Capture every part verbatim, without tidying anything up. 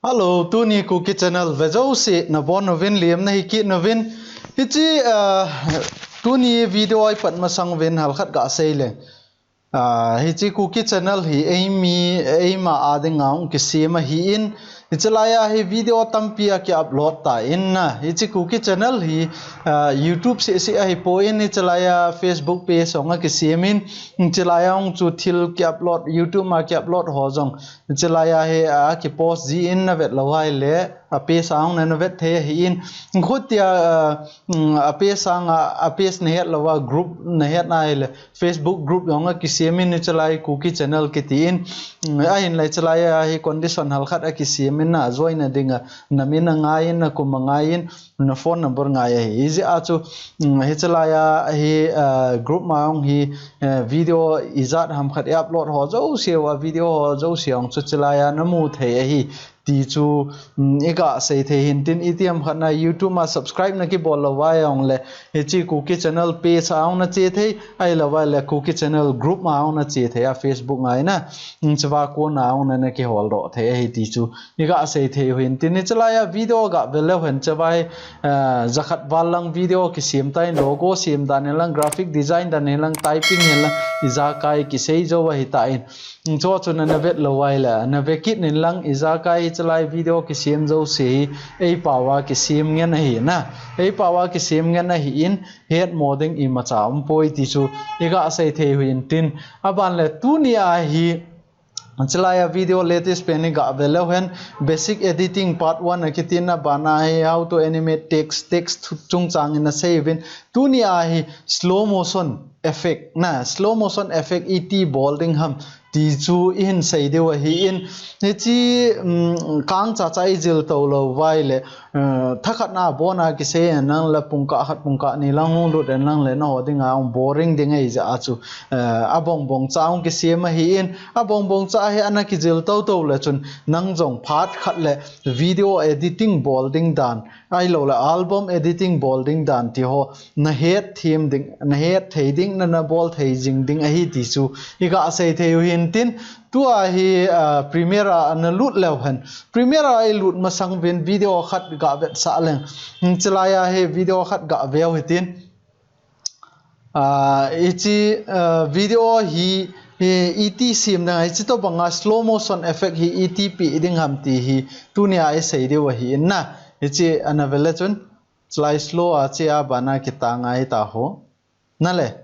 Hello, tuni Kuki Channel ve jouse nabon uvin, liemna hi kit uvin. Hiche, ah, tuni video a ipat masang uvin halkhat gasei leng. Ah, hiche Kuki Channel hi eimi, eima a dinga hung kisem ahin, hiche laia hi video tampi a ki upload tan na. Hiche Kuki Channel hi, ah, YouTube seh seh ahipon, hiche laia Facebook page hung a kisem in, hiche laia hung chu thil ki upload, YouTube ma ki upload ho jong, hiche laia hi, ah, ki post jin navet lou ahile, a page a hung navet thei ahin, khutia, ah, mm, a page a, a page nahet louva group nahet ahile, Facebook group jong a kisem in, hiche lai Kuki Channel kiti in, mm, ahinla hiche laia hi condition halkhat a kisem in, na join na dinga, na min angaiyin, na kum angaiyin, na phone number ngai ahi. Hijeh a chu, mm, hiche laia hi, ah, group ma hung hi, eh, video ijat ham khat i upload ho jouse uva, video ho jouse hung chu hiche laia namu thei ahi. Ti chu, um, iga sei thei hintin, itiham khat na YouTube ma subscribe na kibol louva jongle, hiche Kuki Channel page a hung nache thei, ahilou vale Kuki Channel group ma hung nache thei a Facebook ngai na, um, chuva kona hung na, na kihol doh thei ahi ti chu iga sei thei u hintin, hiche laia video ga ve leu hen chuva hi, eh, jakhat val lang video kisem tan, logo sem dan hen lang, graphic design dan hen lang, typing hen lang, ijakai kisei jou ahitan. Chuche chu na, navet lou ahile, nave kit in lang, ijakai hiche lai video kisem jouse hi, ei pao a kisem ngen ahi na. Ei pao a kisem ngen ahin, hetmo ding imacha umpoi ti chu iga sei thei u hintin. Aban le tunia hi, hiche laia video latest pen iga ve leu hen, basic editing part one akiti na, abana hi how to animate text, text chungchang in asei uvin. Tunia hi slow motion effect na, slow motion effect iti bol ding ham ti chu ihin sei diu ahin, hiche, um, kang chacha ijil tou lou vale, uh, thakhat na abon a kisei hen lang le, pungkah khat pungkah ni lang hung lut hen lang le, naho dinga hung boring ding ahijeh a chu, uh, abong bong cha hung kisem ahin, abong bong cha hi ana kijil tou tou le chun, nang jong phat khat le video editing bol ding dan, ahilou le album editing bol ding dan ti ho, nahet them ding, nahet thei ding, na, nabol thei jing ding ahi ti chu iga sei thei u hintin, tua hi, ah, Premiere a nalut leu hen. Premiere a ilut masang uvin video khat ga vetsah leng. Hmm, hiche laia hi video khat ga ve u hitin. Ah, hiche, ah, video hi, hi iti sem ding, hiche tobanga slow motion effect hi iti pe ding ham ti hi tunia isei diu ahin na. Hiche ana ve le chun, hiche lai slow a che a, abana kitang a hita ho. Nale.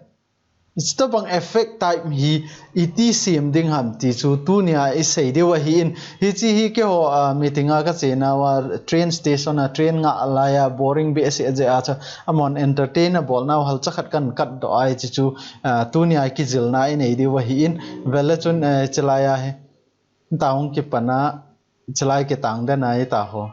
Hiche tobang effect type hi iti sem ding ham ti chu tunia isei diu ahin, hiche hi keiho, ah, meeting a kache nauva train station a train ngah laia boring behseh jeh a chu, amahon entertain abol nau halcha khat kan kat doh a, hiche chu, ah, tunia kijilna inei diu ahin, ve le chun, eh, hiche laia hi, ta hung kipan a, hiche lai kitang den a hita ho.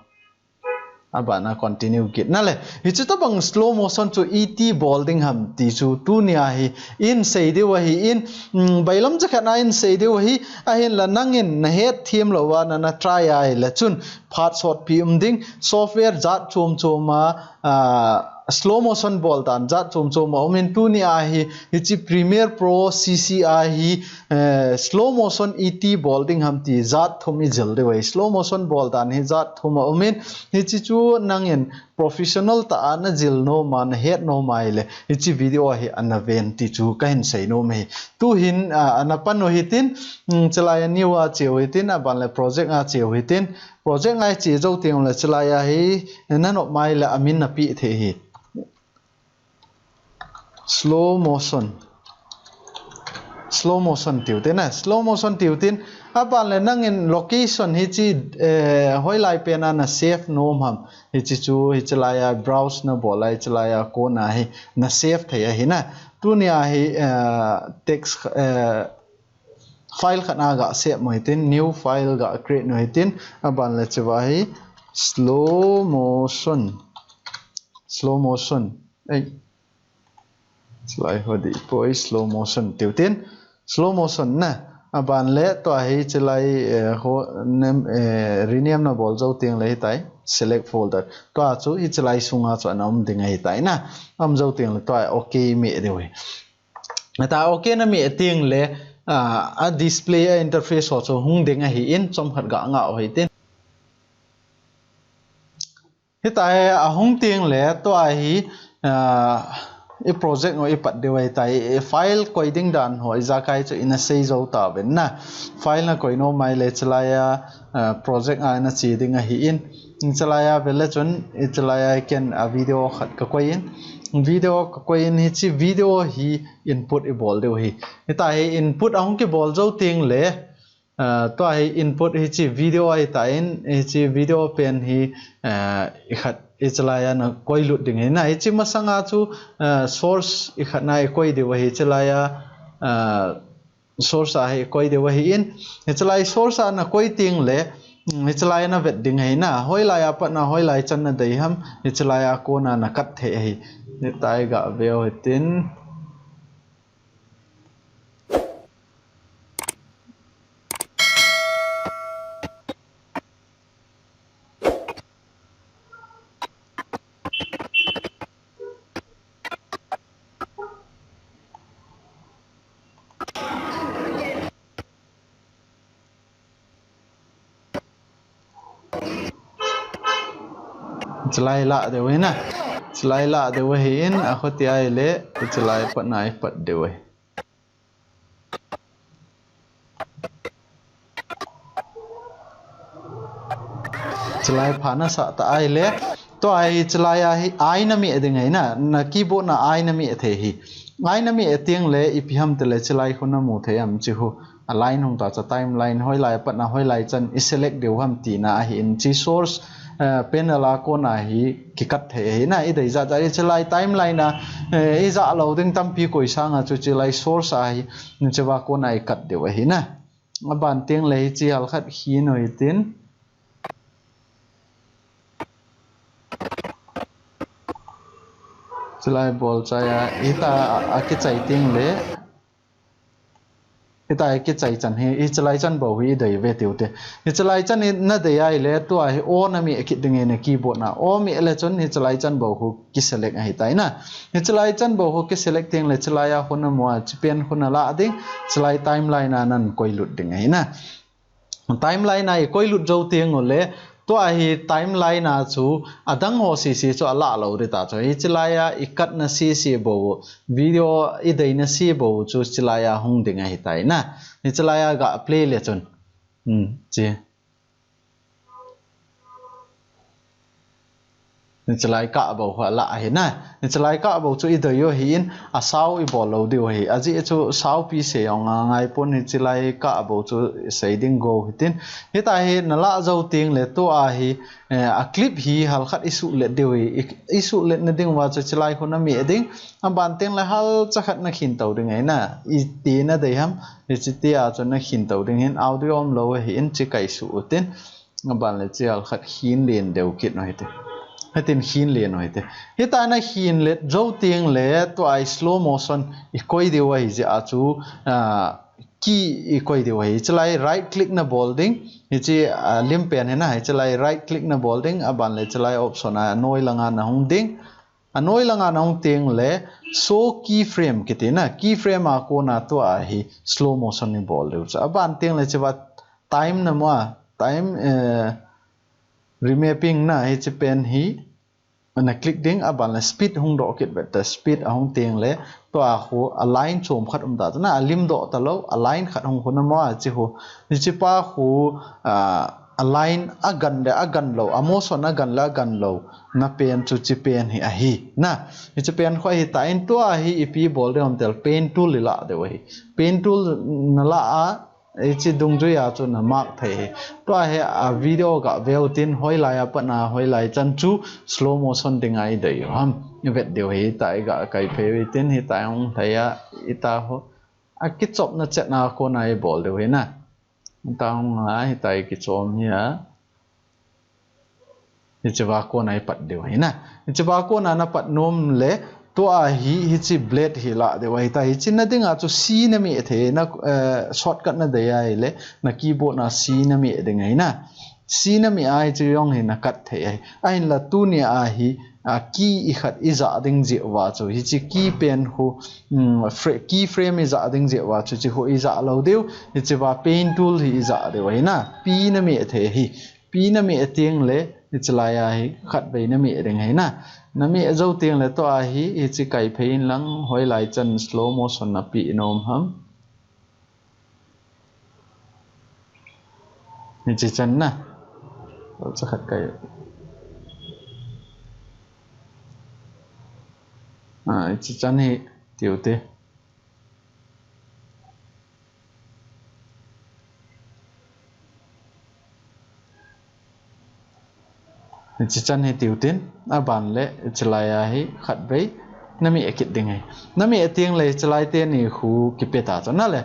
Abana continue kit nale. Hiche tobang slow motion chu iti bol ding ham ti chu tunia hi isei diu ahin, mm, bailam jakhat na isei diu ahi, ahinla nangin nahet them louva na, na try ahile chun phat sotpi um ding, software jat chom chom a, ah, slow motion bol dan jat chom chom a um in, tunia hi, hiche Premiere Pro C C a hi, eh, slow motion iti bol ding ham ti jat thum ijil diu ahi. Slow motion bol dan hi jat thum a um in, hiche chu nangin professional tah a najil nom a, nahet nom ahile, hiche video a hi ana ven ti chu kahin sei nom ahi. Tuhin, ah, ana pan u hitin, mm, hiche lai a new a che u hitin, aban le project a che u hitin, project a iche jou teng le hiche lai a hi, nanop mai le amin napeh thei ahi. Slow motion. Slow motion tiu tin na. Slow motion tiu tin. Aban le nangin location hiche, eh, hoilai pen a na save nom ham. Hiche chu, hiche lai a browse nabol a, hiche lai a kona hi na save thei ahi na. Tunia hi, eh, text, eh, file khat a ga save mo hitin, new file ga create mo hitin, aban le chuva hi slow motion. Slow motion. Ei. Hiche lai ho dih poi, slow motion tiu tin. Slow motion na. Aban le tua hi hiche lai, eh, ho nem, eh, rename nabol jou teng le hitia. Select folder. Tua chu hiche lai sunga chu ana um ding ahitai na. Um jou teng le tua okay meh diu ahi. Tua okay nameh teng le, ah, a display a interface ho chu hung ding ahin, chomkhat ga ngah u hitin. Hitia hi ahung teng le tua hi, ah, i project ho i pat diu ahitai, i file koi ding dan ho ijakai chu ina sei jou tauvin na. File na koi nom mai le chulai a, ah, project a ina che ding ahin. Chulai a vele chun, chulai a ken a video khat ka koi in. Video ka koi in hiche video hi input i bol diu ahi. Hitia hi input ahung kibol jou teng le, ah, tua hi input hiche video ahitan, hiche video pen hi, ah, i khat i chulai a na koi lut ding ahi na. Hiche masanga chu, ah, source i khat na i koi diu ahi chulai a, ah, source a hi koi diu ahin, hiche lai source a na koi teng le, um, hiche lai na vet ding ahi na, hoilai a pat na, hoilai chan na dei ham, hiche lai a kona na cut thei ahi. Hitia ga veu hitin. Chulai la diu ahi na. Chulai la diu ahin, akhuti ahile, chulai pat na i pat diu ahi. Chulai pha na sah ta ahile, tua hi chulai a hi I na meh ding ahi na, na keyboard na I na meh thei ahi. I na meh teng le, ipi ham tile chulai khu na mu thei am chi khu. A line hung ta cha timeline, hoilai a pat na, hoilai chan i select diu ham tina ahin chi source, eh, panel a kona hi ki cut thei ahi na, i dei jat jat i chulai timeline a, eh, i ja lou ding tampi koi sanga chu chulai source a hi, chua kona i cut diu ahi na. Aban teng le hiche hal khat khin u hitin. Chulai bol chai a, hitia a kichai teng le. Hitia a kichai chan hi, hiche lai chan bou hi i dei ve tiu te. Hiche lai chan i na dei ahile, tua hi O na meh kit ding ahi na keyboard na. O meh le chun hiche lai chan bou khu ki select ahitai na. Hiche lai chan bou khu ki select teng le chulai a khu na mu a, chi pen khu na la ding, chulai timeline a nan koi lut ding ahi na. Timeline a i koi lut jou teng u le, tua hi timeline a chu adang ho sese chu a la lou ding ta chu. Hiche lai a i cut na sese bou, video i dei na se bou chu chulai a hung ding ahitai na. Hiche lai a ga play le chun. Hmm, chi. Hiche lai kah bou khu a la ahi na. Hiche lai kah bou chu i dei u ahin, a sao i bol lou diu ahi. Ajeh chu sao pi sei ong a ngai pon hiche lai kah bou chu sei ding go hitin. Hitia hi na la jou teng le tua hi, eh, a clip hi hal khat i suhlet diu ahi. I, i suhlet na ding uva chu hiche lai khu na meh ding. Aban teng le hal cha khat na khin tou ding ahi na. Iti na dei ham. Hiche tia chu na khin tou ding hin audio um lou ahin chi kai suh u tin. Aban le chi hal khat khin len deu kit u hite. Hitin khin len u hite. Hitia na khin let jou teng le tua hi slow motion i koi diu ahi jeh a chu, ah, key i koi diu ahi. Chulai right click na bol ding. Hiche, ah, lim pen hi na. Hiche lai right click na bol ding. Aban le chulai option a noi langa na hung ding. A noi langa na hung teng le show keyframe kiti na. Keyframe a kona tua hi slow motion i bol diu chu. Aban teng le chua time na mu a, time, eh, remapping na hiche pen hi na click ding, aban le speed hung doh kit vet ta, speed ahung teng le tua khu a line chom khat um ta chu na, a lim doh ta lou, a line khat hung khu na mu a chi khu, hiche pa khu, ah, a line a gan le a gan lou, a motion a gan le a gan lou na pen chu chi pen hi ahi na. Hiche pen khu ahitan tua hi ipi bol ding ham tile pen tool i la diu ahi. Pen tool na la a, hiche dungjui a chu na mark thei ahi. Tua hi a video ga veu tin hoilai a pat na hoilai chan chu slow motion ding a i dei u ham. I vet diu ahi, hitia i ga kai phei u hitin hitia hung lhai a, hitia ho. A kichop na chet na kona i bol diu ahi na. Hitia hung a, hitia i kichom hi a. Hiche va kona i pat diu ahi na. Hiche va kona na pat nom le tua hi, hiche blade hi la diu ahi ta. Hiche na ding a chu C na meh thei na, eh, shortcut na dei ahile na keyboard na C na meh ding ahi na. C na meh a hiche jong hi na cut thei ahi. Ahinla tuni a hi, a, key i khat i ja ding jeh uva chu. Hiche key pen khu, um, fra-, keyframe i ja ding jeh uva chu hiche khu i ja lou diu. Hiche va pen tool hi i ja diu ahi na. P na meh thei ahi. P V na meh teng le, hiche lai a hi khatvei na meh ding ahi na. Na meh jou teng le tua hi, hiche kai phei in lang, hoilai chan slow motion na pe nom ham. Hiche chan na. Cha khat kai. Ah, hiche chan hi tiu te. Hiche chan hi tiu tin, aban le hiche lai a hi khatvei na meh kit ding ahi. Na meh teng le hiche lai teni khu kipe ta chu na le.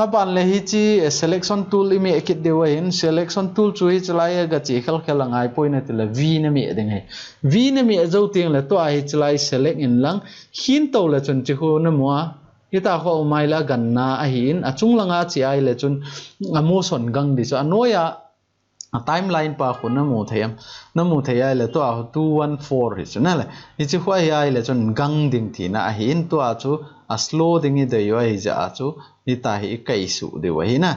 Aban le hiche, eh, selection tool i meh kit diu ahin, selection tool chu hiche lai a ga che khel khel a ngai poi na ti le V na meh ding ahi. V na meh jou teng le tua hiche lai select in lang, hin to le chun hiche khu na mu a. Hita khu a um ai le a ganna ahin, a chung langa che ai le chun a motion gang di chu a noi a, a timeline pa khu na mu thei am. Na mu thei ai le tua khu two one four hi chu na le. Hiche khu ahi ai le chun gang ding tina ahin tua chu a slow ding i dei u ahi jeh a chu hita hi i kai suh diu ahi na.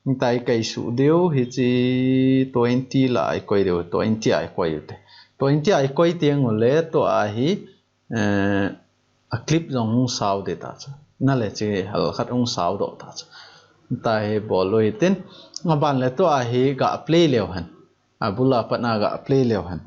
Hita i kai suh diu hiche twenty la i koi diu, twenty a i koi u te. Twenty a i koi teng u le tua hi eh, a clip jong hung sao de ta chu. Na le hiche hal khat hung sao doh ta chu. Ta hi bol u hitin. Aban le tua hi ga play leu hen. A bul a pat na ga play leu hen.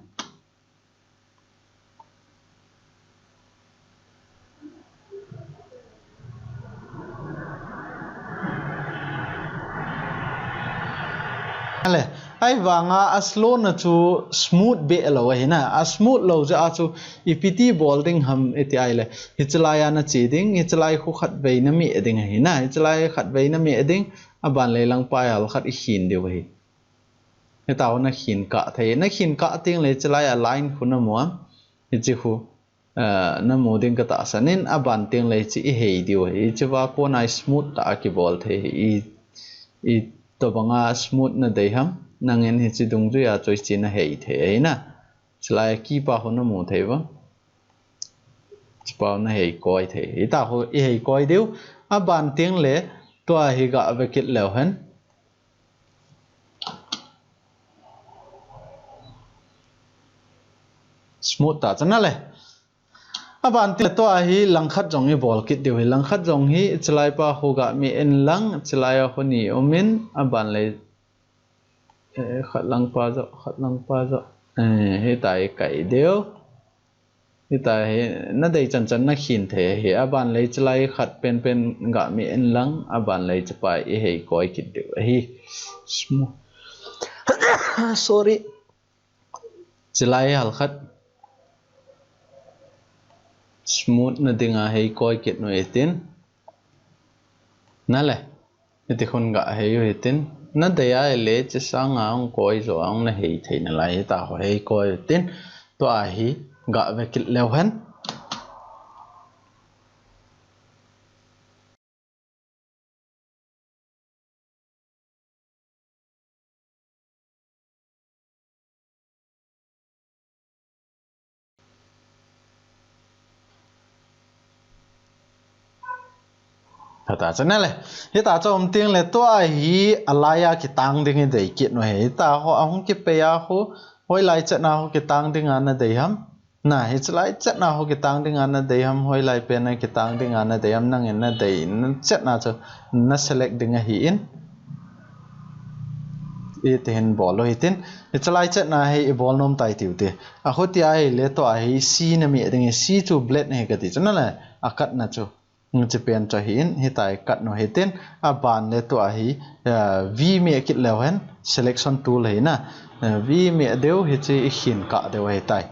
Ale, ahivanga a slow na chu smooth beh lou ahi na, a smooth lou jeh a chu ipi ti bol ding ham i ti ai le, hiche lai a na che ding, hiche lai khu khatvei na meh ding ahi na, hiche lai khatvei na meh ding, aban le lang pa hal khat i khin diu ahi. Hita khu na khin kah thei, na khin kah teng le hiche lai a line khu na mu am, hiche khu. Eh, na mu ding ka tahsan in, aban teng le hiche i hei diu ahi. Hiche va kona smooth tah a kibol thei hi. I, i tobanga smooth na dei ham, nangin hiche dungjui a chu hiche na hei thei ahi na. Hiche lai a key pa khu na mu thei uvam. Hiche pa na hei koi thei. Hita khu i hei koi diu. Aban teng le tua hi ga ve kit leu hen. Smooth tah chu na le. Aban teng le tua hi langkhat jong i bol kit diu ahi. Langkhat jong hi hiche lai pa khu ga meh in lang, hiche lai a khu ni um in, aban le, eh, khat lang pa joh, khat lang pa joh. Eh, hita i kai diu. Hita hi na dei chan chan na khin thei ahi. Aban le hiche lai khat pen pen ga meh in lang, aban le hiche pa i hei koi kit diu ahi. Smooth. Sorry. Hiche lai hal khat smooth na dinga hei koi kit u hitin. Na le. Hiti khun ga hei u hitin. Na dei a le hiche sanga hung koi jo a hung na hei thei nalai hita khu hei koi u hitin. Tua hi ga ve kit leu hen. Hita chu na le. Hita chu um teng le tua hi a lai a kitang ding i dei kit u ahi. Hita khu a hung kipei a khu hoilai chet na khu kitang ding a na dei ham. Na, hiche lai chet na khu kitang ding a na dei ham, hoilai pen a kitang ding a na dei ham, nangin na dei, na chet na chu na select ding ahi in. Hiti hin bol u hitin. Hiche lai chet na hi i bol nom tai tiu te. A khu ti a hi le tua hi C na meh ding ahi, C chu blend ahi ka ti chu na le, a cut na chu. Hiche pen chu ahi in, hita i cut u hitin, aban le tua hi, eh, V meh kit leu hen, selection tool ahi na, eh, V meh diu hiche i khin kah diu ahi tai.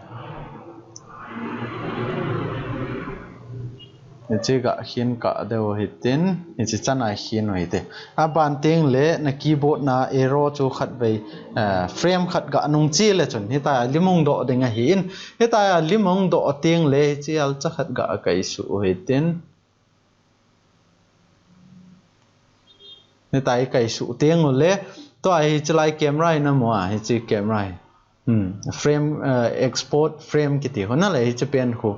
Hiche ga khin kah diu hitin, hiche chan a i khin u hite. Aban teng le na keyboard na arrow chu khatvei, eh, frame khat ga nung che le chun, hita a lim hung doh ding ahi in, hita a lim hung doh teng le hiche alcha khat ga kai suh u hitin. Hita i kai suh teng u le, tua hiche lai camera hi na mu a, hiche camera hi. Hmm, frame, eh, export frame kiti khu na le hiche pen khu.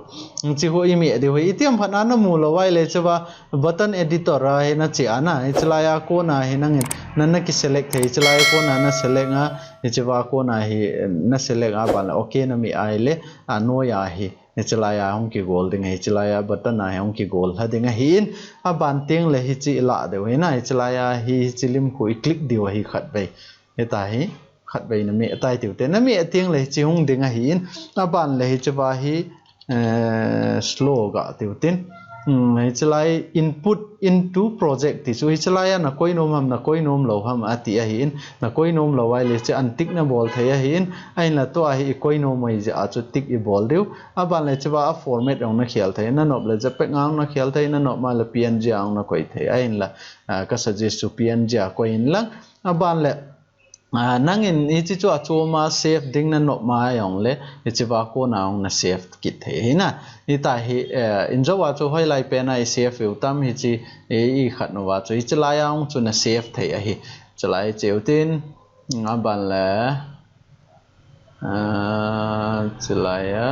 Hiche khu i meh diu hi, i tiam phat na na mu lou ai le hiche va button editor a hi na che a na, hiche lai a kona hi nangin, na na ki select thei, hiche lai a kona na select a, Hiche va kona hi na select a ban le okay na mi ahile, a noi a hi hiche lai a hung kigol ding ahi, hiche lai a button a hi hung kigol lha ding ahin, aban teng le hiche i la diu ahi na, hiche lai a hi hiche lim khu i click diu ahi khat vei. Hita hi khat vei na mi atai tiu te, na mi ateng le hiche hung ding ahin, aban le hiche va hi eh, slow ga tiu tin. Hmm, hiche lai input into project ti chu hiche lai a na koi nom ham, na koi nom lou ham ati ahin, na koi nom lou ahile hiche an tick na bol thei ahin, ahinla tua hi i koi nom mai jeh a chu tick i bol diu. Aban le hiche va a format jong na khel thei, na nop le JPEG a jong na khel thei, na nop ma le PNG a jong na koi thei. Ahinla, ah, ka suggest chu PNG a koi in lang. Aban le Ah, nangin hiche chu achom a save ding na nop ma jong le, hiche va kona jong na save kit thei ahi na. Hita hi, eh, in jou a chu hoilai pen a i save u tam hiche, eh, i khat nu va chu hiche lai a jong chu na save thei ahi. Hiche lai cheu tin, aban le, ah, hiche lai a,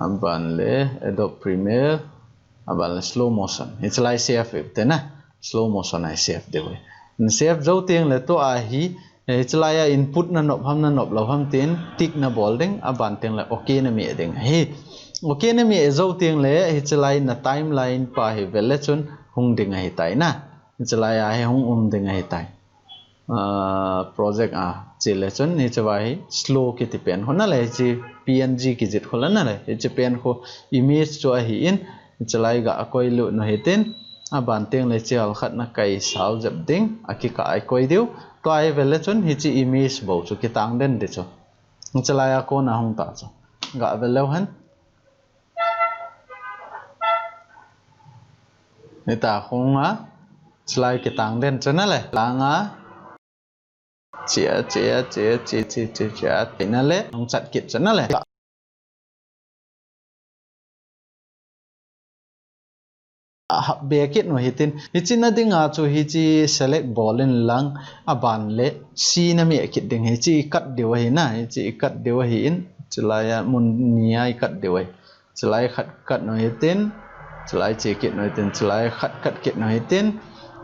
aban le, Adobe Premiere, aban le slow motion. Hiche lai save u te na. Slow motion a i save diu ahi. Na save jou teng le tua hi, eh, hiche lai a input na nop ham na nop lou ham tin tick na bol ding, aban teng le okay na mi ding ahi. Okay na mi jou teng le hiche lai na timeline pa hi vele chun hung ding ahi tai na. Hiche lai a hi hung um ding ahi tai. Ah, project a, chule chun hiche va hi slow kiti pen khu na le, hiche PNG kijih khu la na le, hiche pen khu image chu ahin, hiche lai ga koi lut nu hitin, aban teng le hiche hal khat na kai sal jep ding, akikah a i koi diu, tua hi vele chun hiche image bou chu kitang den ding chu. Hiche lai a kona hung ta chu. Ga ve leu hen. Hita hung a, hiche lai kitang den chu na le, lang a, chia, chia, chia, chia, chia, chia, chia, tina le, hung chat kit chu na le. A hap be kit nu hitin, hiche na ding a chu hiche select bol in lang, aban le C na mi kit ding, hiche i cut diu ahi na, hiche i cut diu ahin, hiche lai a mun ni a i cut diu ahi. Hiche lai khat cut nu hitin, hiche lai che kit nu hitin, hiche lai khat cut kit nu hitin,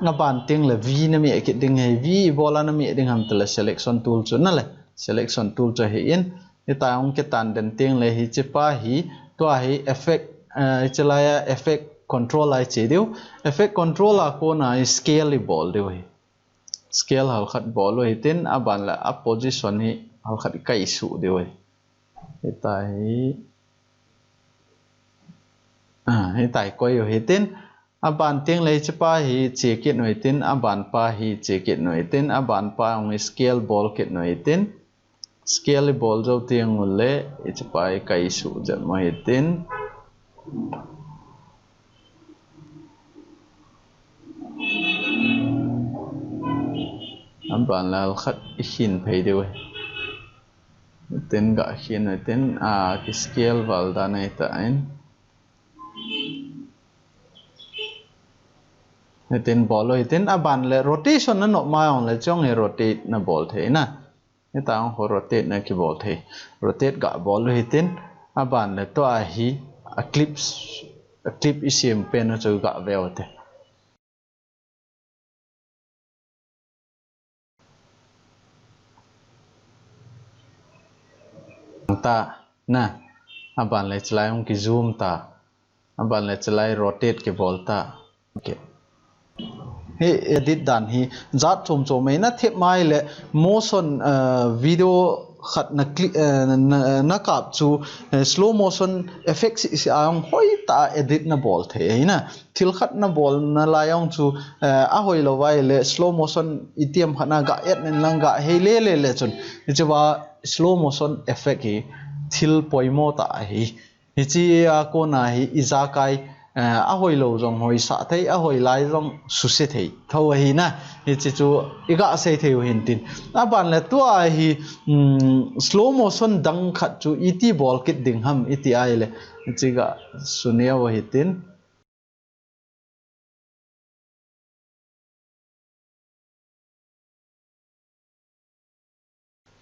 aban teng le V na mi kit ding ahi, V i bol a na mi ding ham ti le selection tool chu na le, selection tool chu ahin, hita hung kitan den teng le hiche pa hi, tua hi effect, eh, hiche lai a effect control a i che diu, effect control a kona scale i bol diu ahi. Scale hal khat bol u hitin, aban le a position hi hal khat i kai suh diu ahi. Hita hi, ah, hita i koi u hitin, aban teng le hiche pa hi che kit nu hitin, aban pa hi che kit nu hitin, aban pa hung scale bol kit nu hitin, scale i bol jou teng u le, hiche pa hi kai suh jep u hitin. Aban le hal khat i khin phei diu ahi. Tin ga khin u tin, a, ki scale val dan ahi tan. Hitin bol u hitin, aban le rotation na nop ma jong le chong hi rotate na bol thei na. Hita hung khu rotate na kibol thei. Rotate ga bol u hitin, aban le tua hi a clips, a clip i sem pen u chu ga ve u te. Ta, na, aban le hiche lai hung ki zoom ta, aban le hiche lai rotate kibol ta. Okay. Hi edit dan hi jat chom chom mai na, thep mai le motion, eh, video khat na click, eh, na, na kap chu, eh, slow motion effect seh seh a hung hoi ta edit na bol thei ahi na. Thil khat na bol na lai jong chu, eh, a hoi lou vai le slow motion i tiam khat na ga et nen lang ga hei le le le chun. Hiche va slow motion effect hi thil poimo ta ahi. Hiche a kona hi i jakai, eh, a hoi lou jong hoi sah thei, a hoi lai jong suse thei. Tho ahi na, hiche chu i ga sei thei u hin tin. Aban le tua hi, um, slow motion dang khat chu iti bol kit ding ham iti ai le. Hiche ga suneo ahi tin.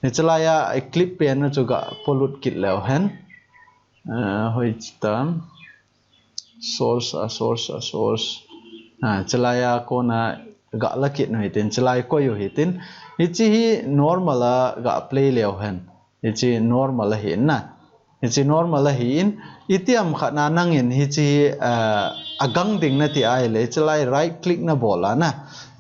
Hiche lai a, i clip pen u chu ga polut kit leu hen. Ah, hoi tam. Source a, source a, source. Ah, hiche lai a kona ga la kit u hitin, chilai koi u hitin, hichi hi normal a ga play leu hen. Hichi normal ahi in na. Hichi normal ahi in, itiam khat na nangin hichi, uh, agang ding nati ahile, chilai right click na bol a na.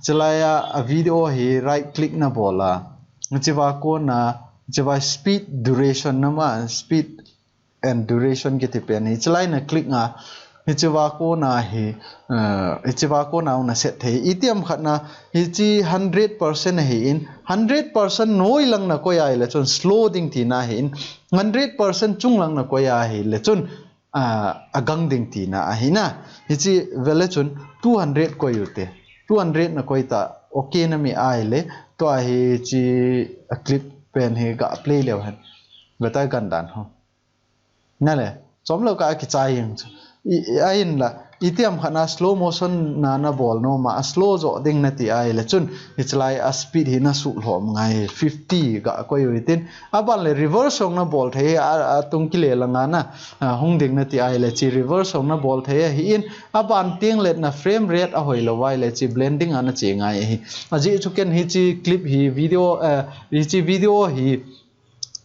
Chilai a, a video hi right click na bol a. Hichi va kona, hichi va speed duration na ma, speed and duration kiti pen hi. Chilai na click a, hichi va kona hi, uh, hichi va kona u na set thei. Itiam khat na, hichi hundred percent ahi in, hundred percent noi lang na koi ahile chun slow ding tina ahi in, hundred percent chung lang na koi ahile chun, uh, agang ding tina ahi na. Hichi vele chun two hundred koi u te. Two hundred na koi ta, okay na mi ahile, tua hichi a clip pen hi ga play leu hen. Beta gan dan ho. Nale, chom lo ka kichai jeng chu. I, i, a in la, itiam khat na slow motion na na bol nom a, a slow jo ding nati ahile chun, hichilai a speed hi na suh lhom ngai fifty ga koi u hitin. Aban le reverse jong na bol thei a, a tung kile lang a na, a, hung ding nati ahile chi reverse jong na bol thei ahi in, aban teng le na frame rate a hoi lo ahile chi blending a na che ngai ahi. Ajeh chu ken hichi clip hi video, eh, hichi video hi,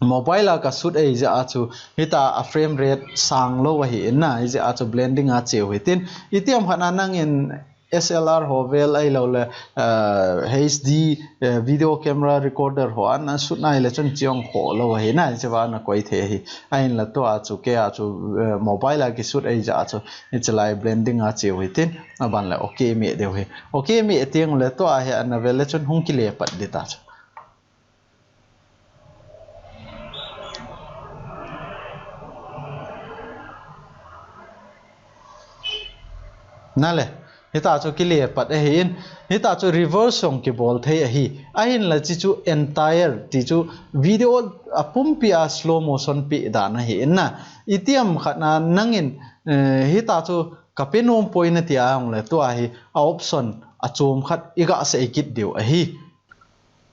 mobile a ka shoot ahi jeh a chu, hita a frame rate sang lo ahi in na, ahi jeh a chu blending a che u hitin. Itiam khat na nangin S L R ho vel ahilou le, uh, H D, uh, video camera recorder ho a na shoot na ahile chun chi jong khoh lo ahi na, hichi va na koi thei ahi. A in la tua chu kei a chu, uh, mobile a ki shoot ahi jeh a chu, hichilai blending a che u hitin, aban le okay mi deu hi. Okay mi teng le tua hi a na vele chun hung kile pat ding ta chu. Nale, hita chu kile pat ahi in, hita chu reverse jong kibol thei ahi. A in la chi chu entire ti chu video a pumpi a slow motion pe dan ahi in na. Itiam khat na nangin, eh, hita chu ka pe nom poi nati a jong le tua hi a option a chom khat i ga sei kit diu ahi.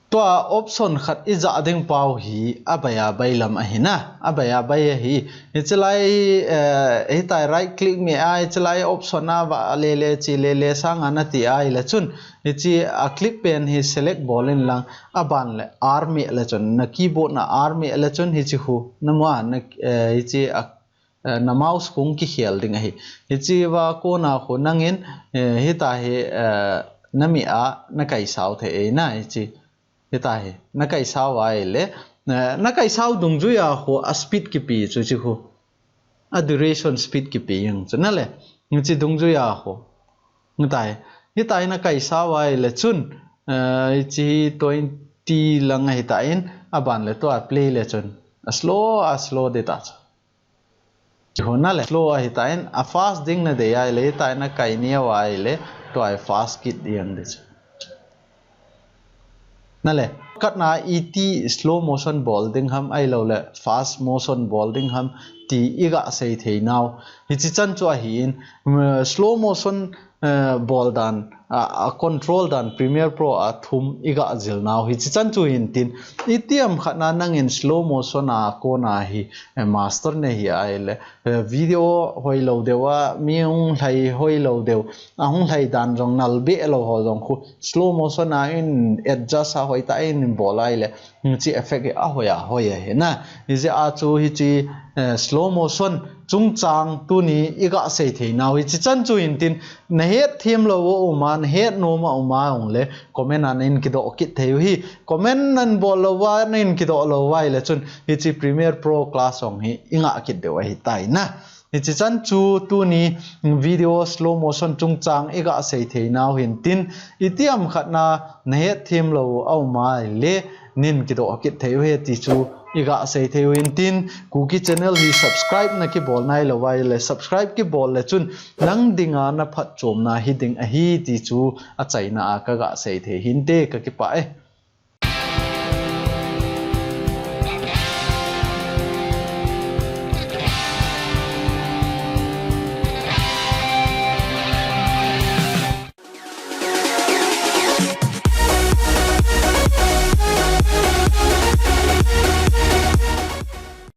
Tua option khat i ja ding pau hi a bai a bai lam ahi na, a bai a bai ahi. Hichilai, eh, hitai right click mi a, hichilai option a va le le chi le le sang a na ti ahile chun, hichi a clip pen hi select bol in lang, aban le R mi le chun, na keyboard na R mi le chun hichi khu, na mu a, na, eh, hichi a, eh, na mouse khu kikhel ding ahi. Hichi va kona khu nangin, eh, hita hi, eh, na mi a, na kai sau thei ahi na, hichi. Hita hi, na kai sau ahile, eh, na kai sau dungjui a khu a speed kipe chu chi khu. A duration speed kipe jeng chu nale. Hichi dungjui a khu. Hita hi, hita hi na kai sau ahile chun, eh, hichi twenty lang ahi ta in, aban le tua play le chun. A slow, a slow ding ta chu. Hona le slow ahi ta in, a fast ding na dei ahile, hita in a kai neo ahile, tua hi fast kit ding ding chu. Nale, khat na iti slow motion bol ding ham ahilou le, fast motion bol ding ham ti i ga sei thei nau. Hichi chan chu ahi in, mm, slow motion eh, bol dan, a, a control dan Premiere Pro a thum i ga jil nau hichi chan chu hin tin, itiam khat na nangin slow motion a kona hi, eh, master nei hi ahile, eh, video hoi lo deu a, mi hung lhai hoi lo deu, a hung lhai dan jong nal be lo ho jong khu slow motion a in adjust a hoi ta in bol ahile, hichi effect hi a hoi a hoi ahi na. Hijeh a chu hichi, eh, slow motion chungchang tuni i ga sei thei nau hichi chan chu hin tin, na het them lo a um a, na het nom a um a ong le, comment a na in kidoh kit thei u hi. Comment nan bol lo a, na in kidoh lo ahile chun, hichi Premiere Pro class ong hi i nga kit deu ahi tai na. Hichi chan chu tuni video slow motion chungchang i ga sei thei nau hin tin, itiam khat na na het them lo a um ahile, nin kidoh kit thei u hi ti chu i ga sei thei u hin tin, Kuki channel hi subscribe na kibol nai lo ahile, subscribe kibol le chun nang dinga na phatchomna hi ding ahi ti chu a chaina a ka ga sei thei hin te ka kipah e.